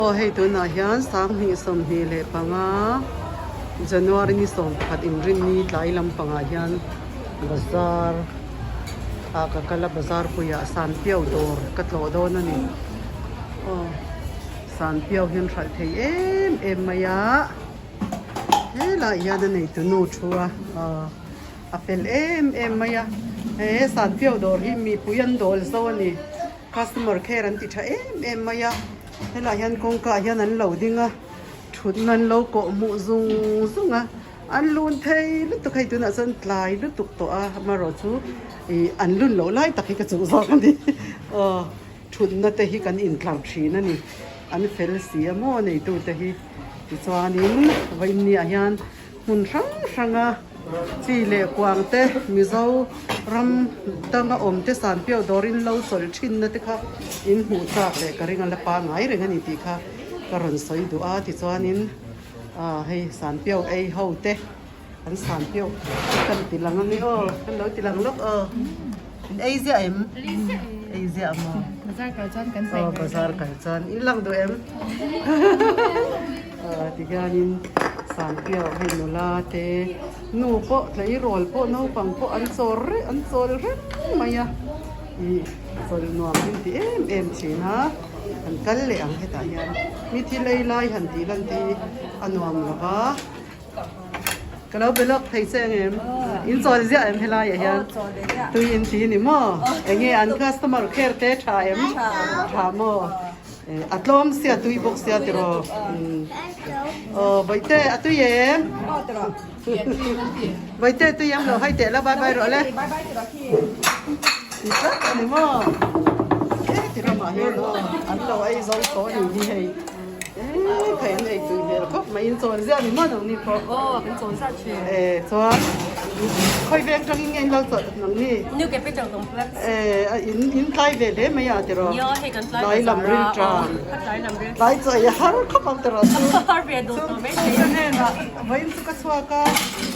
Aw hei tunah hian 2025 January ni 11 inrinni tlai lampangah hian bazar ah ka kal a bazar puiah Sanpiau dawr ka tlawh dawn a ni aw Sanpiau hian hralh thei em em mai a helaiah hian a neitu nu thu a aw a fel em em mai a he Sanpiau dawr hi mipui an dawl zo a ni. Customer care an ti tha em em mai a, helaiah hian kawngka ah hian an lo ding a, thutna an lo kawh hmuh zung zung a, an lun thei lutuk hei tunah chuan tlai lutuk tawh a amaherawh chu ih an lun loh lai tak hi ka chuh zawk a ni aw thutna te hi kan intlar thin a ni an fel si a maw neitu te hi tichuanin vawiinniah hian. Hmun hrang hranga chi leh kuang te Mizo ram danga awm te Sanpiau dawrin lo chawlh thinna te kha in hmuh chak leh ka ring a la pangai reng a ni tih kha ka rawn sawi duh a tichuanin ah hei Sanpiau ei ho te an Sanpiau kan ti lang a ni aw kan lo ti lang lawk aw in ei ziah em ei ziah maw bazar kal chuan kan aw bazar kal chuan in lang duh em. Ahh tihianin Sanpiau hei nula te nu pawh tleirawl pawh naupang pawh an chawl reng an chawl reng mai a ih chawlh nuam hi an ti em em thin a an kal leh ang hetah hian mi thil ei lai han tih lan te hi a nuam lo va ka lo be lawk thei che ang em in chawl ziah em helai ah hian tui in ti ni maw enge an customer care te tha em tha maw. A tlawm sia tui bawk sia tiraw aw bawihte a tui em bawihte tui em lo hai teh la bye bye rawh le ti tlat a ni maw e ti ramah hian aw an lo ei zo tawh a ni hi hei e thei an ei tui hmel khawp mai in chawl ziah a ni maw nangni pawh aw kan chawl zah thin e chuan khawi veng tangin nge in lo chawlh nangni New Capital Complex E in in tlai ve hle mai a tiraw. Nio hei kan tlai Tlai lam ril tang. Tlai lam ril. Tlai chu ei har khawp ang tiraw chu. Har ve duh tawh mai thei. Ka hnenah vawiin chu ka chhuak a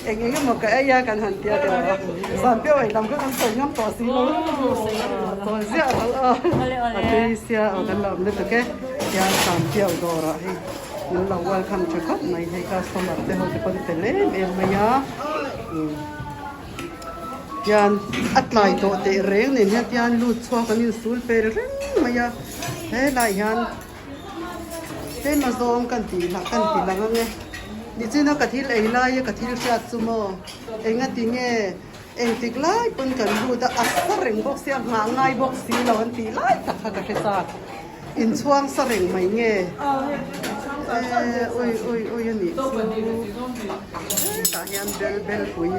eng eng emaw ka ei a kan han tia tiraw. Zan piau ei lam kha kan sawi ngam tawh si lo. Chawl ziah lo a. A tui sia aw kan lo awm lutuk e. Tiang zan piau dawrah hei min lo welcome tha khawp mai hei customer te ho te pawn fel em em mai a. Tian a tlai tawh teh reng nen hian tian lut chhuak an insul pel reng mai a helaiah hian tlem azawng kan tih lah kan ti lang ang e nichina ka thil ei laia ka thil hriat chu maw enga ti nge engtik lai pawn kan lut a a sa reng bawk sia nghah ngai bawk si lo an tih lai tak kha ka hre chak. Inchhuang sa reng mai nge? Eee ui ui ui a nih chu hetah hian bel bel pui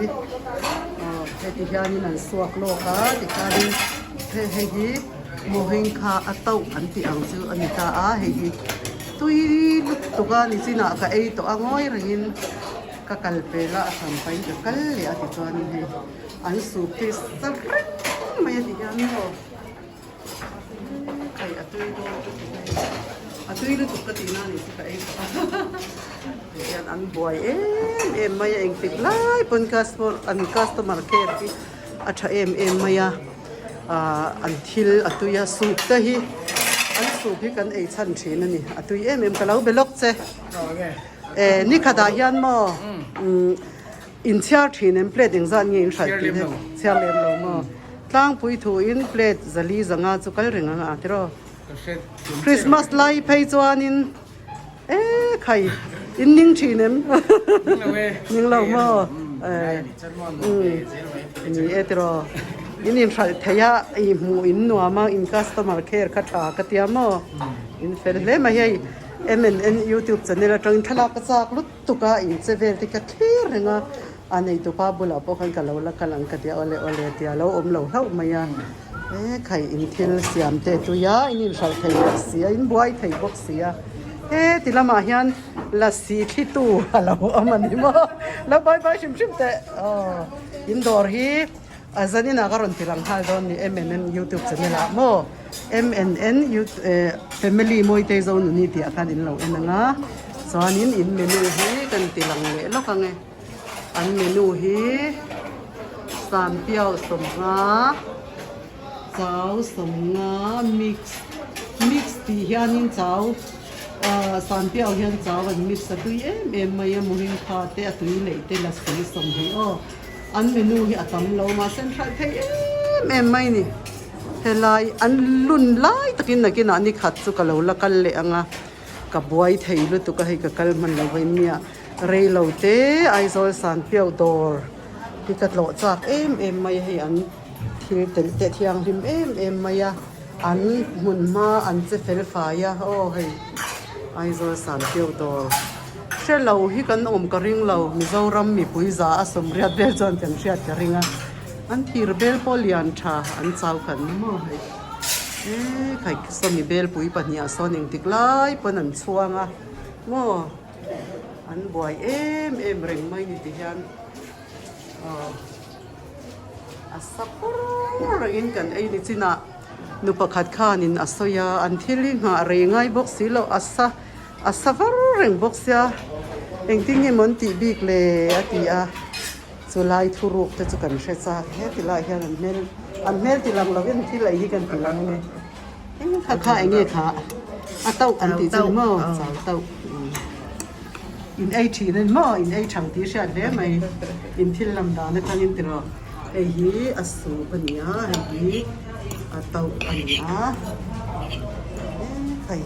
aw heti hianin an suak lawk a tikhanin hei hei hi mawhing kha a tauh an tih ang chu a ni ta a hei hi tui lutuk a nichinah ka ei tawh a ngawi rengin ka kal pel a a hran pahin ka kal leh a tichuanin hei an sup hi sa reng mai a ti hian maw. Khai a tui dawn lutuk hei a tui lutuk ka tih na ni chu ka ei tawh a tihian an buai em em mai a engtik lai pawn customer an customer care hi a tha em em mai a ah an thil a tui a soup te hi an soup hi kan ei chhan thin a ni a tui em em ka lo be lawk che eh nikhatah hian maw umm. In chhiar thin em plate engzat nge in hralh tih te chhiar lem lo maw? Tlangpui thu in plate zali zanga chu kal reng ang a tiraw? Christmas lai phei chuanin e khai in ning thin em? Ning lo maw? Ni e tiraw? In inhralh thei a i hmuh in nuam a in customer care kha tha ka tia maw? In fel hle mai hei MNN youtube channel atangin thlalak ka chak lut. Tuka in che vel te ka thlir reng a, a neitupa bulah pawh khan ka lo la kal ang ka ti a, awle awle tia lo awm lo hlauh mai a, e khai in thil siam te tui a, in inhralh thei bawk si a, in buai thei bawk si a, he ti lamah hian lasi thlitu a lo awm a ni maw, lo bye bye hrim hrim teh aw, in dawr hi a zaninah ka rawn ti lang nghal dawn ni MNN youtube channel ah maw MNN family Mawitei Zonuni tih ah khan in lo en ang a. Chuanin in menu hi kan ti lang leh lawk ang e. An menu hi Sanpiau sawmnga, chau sawmnga mix, mix tih hianin chau Ahh Sanpiau hian chau an mix a tui em em mai a muhing kha te a tui leih te lassi 20 aw an menu hi a tam lo mahse an hralh thei em em mai ni helai an lun lai takin nakinah ni khat chu ka lo la kal leh ang a ka buai thei lutuk a hei ka kal hman lo vain nia rei lo te Aizawl Sanpiau dawr hi ka tlawh chak em em mai a hei an thil telh te thianghlim em em mai a. An hmun hma an che fel fai a, aw hei Aizawl Sanpiau dawr hre lo hi kan awm ka ring lo, Mizoram mipui za a sawmriat vel chuan kan hriat ka ring a, an thir bel pawh lian tha an chau khat na maw hei e khai sawmi belpui pahniha sawn engtik lai pawn an chhuang a maw an buai em em reng mai ni ti hian aw. A sa pur rengin kan ei ni chinah nu pakhat khanin a sawi a, an thil hi nghah rei ngai bawk si loh a sa a sa var reng bawk sia engtin nge maw an tih bik le a ti a, chulai thuruk te chu kan hre chak he ti lai hian an hmel an hmel ti lang lovin thil ei hi kan ti lang a ni eng kha kha eng nge kha a tauh an tih chu ni maw chau tauh. In ei thin a ni maw? In ei thang tih hriat hle mai. In thil lam dan atangin tiraw hei hi a soup a ni a, hei hi a tauh a ni a. Hei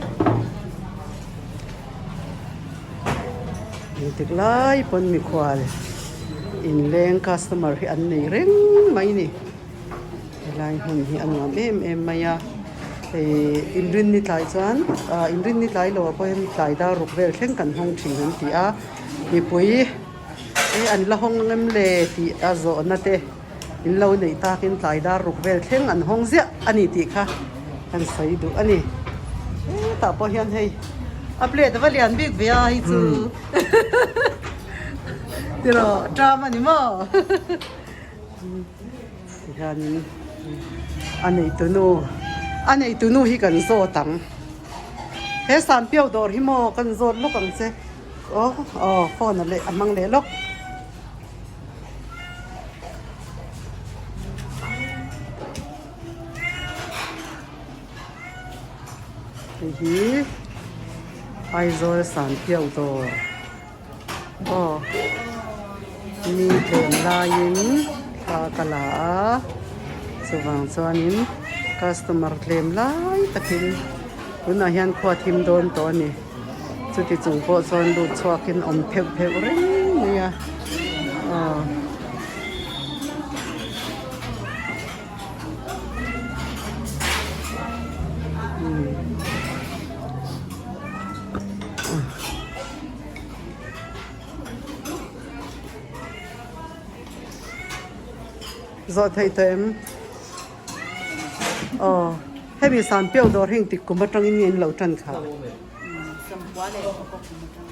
engtik lai pawn mikhual inleng customer hi an nei reng mai a ni. Helai hmun hi a nuam em em mai a, hei inrinni tlai chuan ah inrinni tlai lo ah pawh hian tlai dar ruk vel thleng kan hawng thin an ti a, mipui hi an la hawng ang em le tih a zawhna te in lo neih takin tlai dar ruk vel thleng an hawng ziah a ni tih kha kan sawi duh a ni. Hetah pawh hian hei a plate a va lian bik ve a hei chu tiraw ṭam a ni maw. Tihianin a neitunu a neitunu hi kan zawt ang he sanpiau dawr hi maw kan zawt lawk ang che aw aw phone a leh a hmang leh lawk. Hei hi Aizawl sanpiau dawr. Aw mi tlem laiin thla ka la a chuvang chuanin customer tlem lai takin tunah hian khua thim dawn tawh a ni chuti chung pawh chuan lut chhuakin awm pheuh pheuh reng mai a aw. Zawh theih tawh em? Aw, hemi Sanpiau dawr hi engtik kum atangin nge in lo tan kha?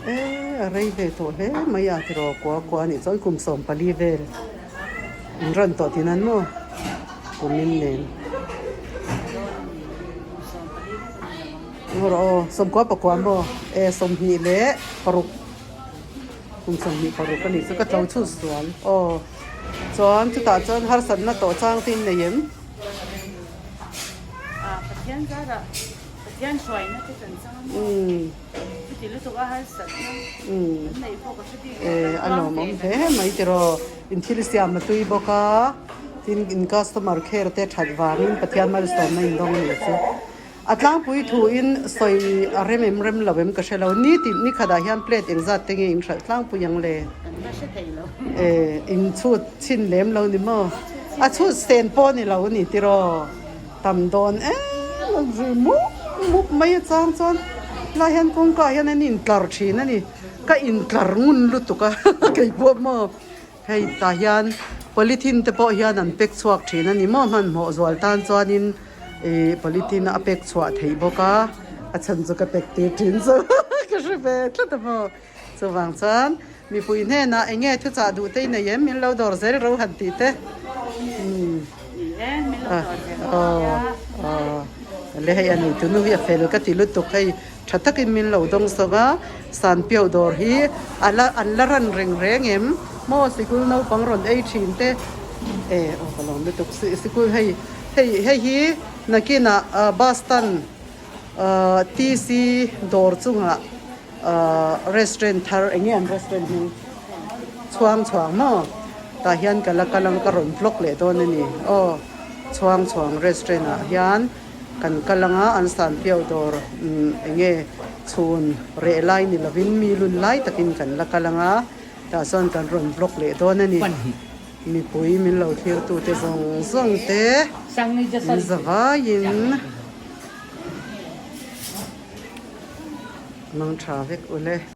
E, a rei ve tawh hle mai a tiraw kua kua a nih chuan kum 14 vel in rawn tawh tih nan maw kumin nen. Ngaw rawh aw, 94 maw? E, 26, kum 26 a nih chu ka tlo chhut sual. Aw, chuan chutah chuan harsatna tawh chang te in nei em? Ah, Pathian zarah, Pathian hruaina te kan chang a maw? Chuti lutuk a harsatna kan neih pawh ka hre bik lo. E, a lawmawm hle mai tiraw, in thil siam a tui bawk a, tin in customer care te that vangin Pathian malsawmna in dawng a nih chu. A tlangpui thuin sawi a rem em rem lo em ka hre lo. Ni tih ni khatah hian plate engzat te nge in hralh tlangpui ang le? E, in chhut chhin lem lo ni maw? A chhut sen pawh ni lo ni tiraw? Tam dawn em a zui mup mup mai a chang chuan helai hian kawngka ah hian an intlar thin a ni. Ka intlar ngun lutuk a keipawh maw? Hei tah hian polythene te pawh hian an pack chhuak thin a ni maw hmanhmawh zual tan chuanin ih polythene a pack chhuah theih bawk a a chhan chu ka pack tir thin chu ka hre ve tlat a maw chuvang chuan mipui hnenah eng nge thuchah duh te i nei em min lo dawr zel ro han tih te umm aw aw le hei a nei tunu hi a fel ka ti lutuk hei. Tha takin min lo dawng sawk a, Sanpiau dawr hi a la an la ran reng reng em? Maw sikul naupang rawn ei thin te e aw ka lawm lutuk sikul hei hei hei hi nakinah bus stand Ahh TC dawr chungah ahh restaurant thar eng nge an restaurant hming chhuang chhuang maw tah hian ka la kal ang ka rawn vlog leh dawn a ni aw chhuang chhuang restaurant ah hian kan kal ang a an san piau dawr umm eng nge chhun reh lai ni lovin mi lun lai takin kan la kal ang a tah chuan kan rawn vlog leh dawn a ni. Mipui min lo thlir tute zawng zawng te min za vaiin mang tha vek ule.